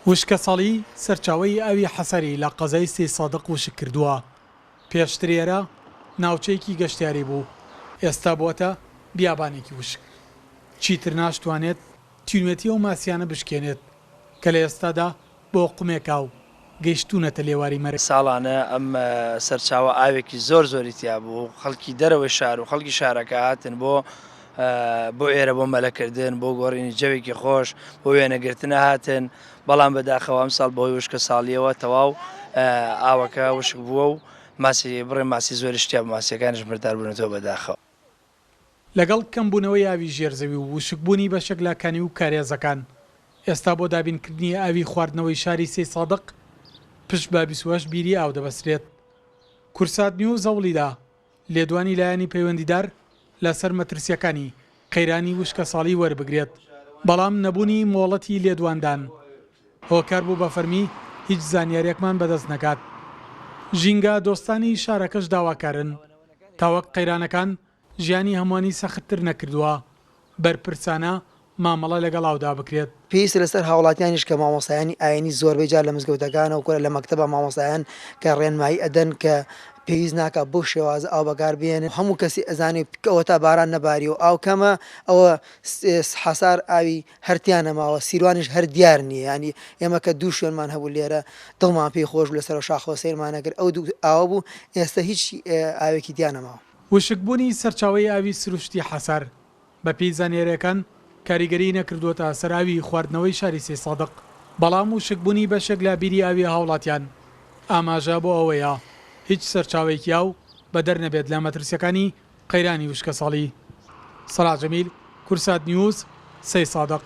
وشکەساڵی سەرچاوەی ئاوی حەساری لە قەزای سەیدسادق وشک کردووە، پێشتر ئێرە ناوچەیەکی گەشتیاری بوو، ئێستا بووەتە بیابانێکی وشک، چیتر ناشتوانێت تینوێتی ئەو ماسیانە بشکێنێت کە لە ئێستادا بۆ قومێک ئاو گەیشتوونەتە لێواری مەرگ. ساڵانە ئەم سەرچاوە ئاوێکی زۆر زۆری تیا بوو، خەڵکی دەرەوەی شار و خەڵکی شارەکە هاتن بۆ بۆ ئێرە بۆ مەلەکردن، بۆ گۆڕینی جەوێکی خۆش، بۆ وێنەگرتن ئەهاتن، بەڵام بەداخەوە ئەمساڵ بەهۆی وشکە ساڵیەوە تەواو ئاوەکە وشک بووە و ماسی بڕێ ماسی زۆریش تیا بوو ماسیەکانیش مردار بوونەتەوە بەداخەوە. لەگەڵ کەمبوونەوەی ئاوی ژێر زەوی و وشکبوونی بەشێک لە کانی و کارێزەکان، ئێستا بۆ دابینکردنی ئاوی خواردنەوەی شاری سەیدسادق پشت بە 28 بیری ئاو دەبەسترێت. کوردسات نیوز هەوڵیدا لێدوانی لایەنی پەیوەندیدار لەسەر مەترسییەکانی قەیرانی وشکەساڵی وەربگرێت، بەڵام نەبوونی مۆڵەتی لێدواندان هۆکار بوو بە فەرمی هیچ زانیارییەکمان بەدەست نەگات. ژینگە دۆستانی شارەکەش داواکارن تا وەک قەیرانەکان ژیانی هەمووانی سەختتر نەکردووە، بەرپرسانە مامەڵە لەگەڵ ئاودا بکرێت. پێویستە لەسەر هاوڵاتیانیش کە مامۆستایانی ئاینی زۆربەی جار لە مزگەوتەکانەوە کورە لە مەکتەبا مامۆستایان کە ڕێنمایی ئەدەن کە پێویست ناکا بەو شێوازە ئاو بەکار بهێنن هەموو کەسی ئەزانێ ئەوەتا باران نەباریوە ئاو کەمە ئەوە حەسار ئاوی هەر تیا نەماوە سیروانیش هەر دیار نییە یانی ئێمە کە دوو شوێنمان هەبوو لێرە دڵمان پێی خۆش بوو لەسەرەوە شاخەوە سەیرمان ئەکرد ئەو دوو ئاوە بوو ئێستا هیچ ئاوێکی تیا نەماوە. وشکبوونی سەرچاوەی ئاوی سروشتی حەسار بەپێی زانیارییەکان کاریگەریی نەکردووەتە سەر ئاوی خواردنەوەی شاری سەیدسادق، بەڵام وشکبوونی بەشێک لە بیری ئاوی هاوڵاتیان ئاماژە بۆ ئەوەیە هیچ سەرچاوەیەکی ئاو بەدەر نەبێت لە مەترسییەکانی قەیرانی وشکەساڵی. سەڵاح جەمیل، کوردسات نیوز، سەیدسادق.